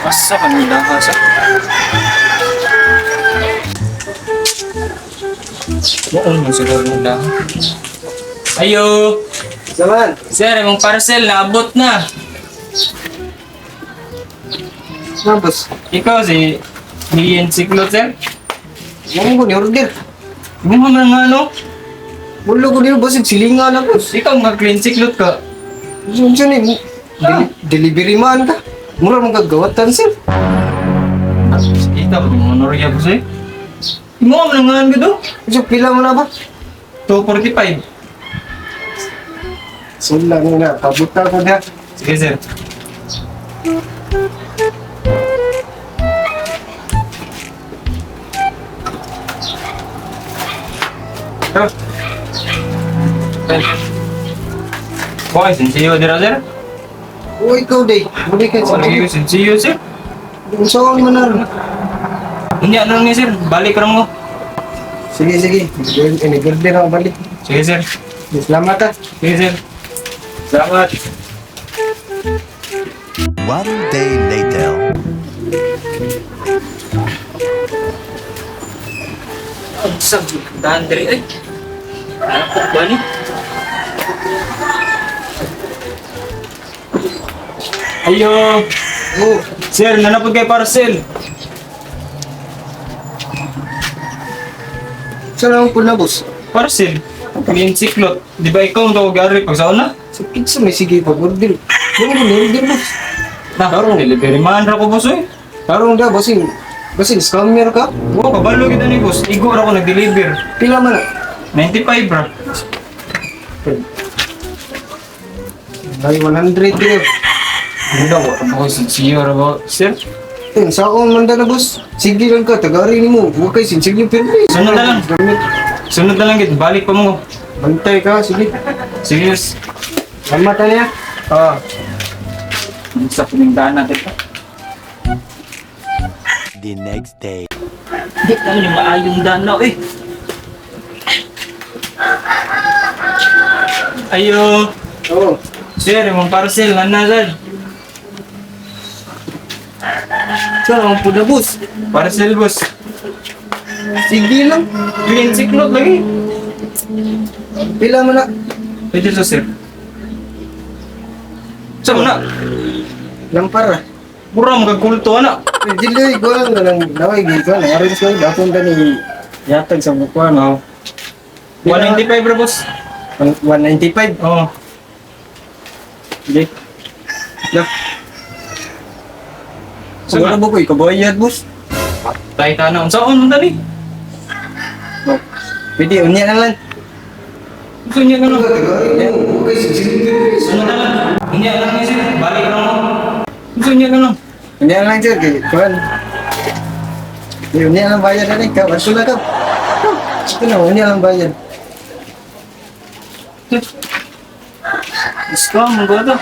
Asa kanila ka sa? Oo, man siguro nila. Ayo! Saman, Sir, imong parcel naabot na. na boss. Ikaw si Ian Siklo, sir. Mo ko ni order. Imo man nga ano? Mulo ko niyo boss, silinga na boss. Ikaw nga clean siklot ka. Unsa ni delivery man ka. Mura man kagawatan sir. Kita ba mo norya ko sir? Imo man nga ano do? Unsa pila mo na ba? 245. Sula mo na, pabuta ko na. Sige, sir. Sir. Sir. Boy, sinsiyo dira, sir. O ikaw day, muli kay Ano sa. yung sinsiyo, sir? Unsa man na? Unya lang ni sir, balik ra mo. Sige sige, ini order ako balik. Sige, sir. Salamat ah. Sige, sir. Salamat. One day later. Sa dandre ay. Ano ba ni? Ayo, Oh, sir, nanapod kay parcel. sa lang po na boss. Parcel. Clean siklot. Di ba ikaw ang tawag gari pag sauna? Sa pizza may sige pag order. Mo ko ni order boss. Na, karon delivery man ra ko boss oy. Karon da bossing. Bossing scammer ka. Wo, kabalo kita ni boss. Igo ra ko nag-deliver. Pila man na? 95 ra. Ay, 100 din. Wala ko ako sinsiyo ra ba, sir? Eh, sa akong manda na boss. Sige lang ka, tagari ni mo. Huwag kay sinsig yung pirmi. Sunod na lang. Gamit. Sunod na lang gid, balik pa mo. Bantay ka, sige. Sige. Yes. Salamat na niya. Ah. Sa pining daan natin. The next day. Di naman yung maayong danaw eh. Ayo, Oo. sir, imong parcel, nana sir. Sa akong po na boss. Parcel, boss. Sige lang. Clean siklot lagi. Pila man na. Pwede to, sir. Sa na, Lampara. mura magkakulto na. Eh, dili, ko lang na lang. Naway, gito na. Arrange ko. Dakon ka ni yatag sa bukuan. Oh. 195 bro, boss. 195. Oo. Oh. Sige. Na. Sa Siguro na? ba ko ikabayad, boss? Tayo tanaw. Saan man dali? Oh. Pwede, unya na lang. Gusto niya na lang. Sunod na lang. Unya lang niya, sir. Balik lang mo. Gusto niya na lang. Unya na lang, sir. Kay, kuhan. Unya lang bayad na rin. Ka, waso na ka. Ito na, unya lang bayad. Gusto mo ba ito?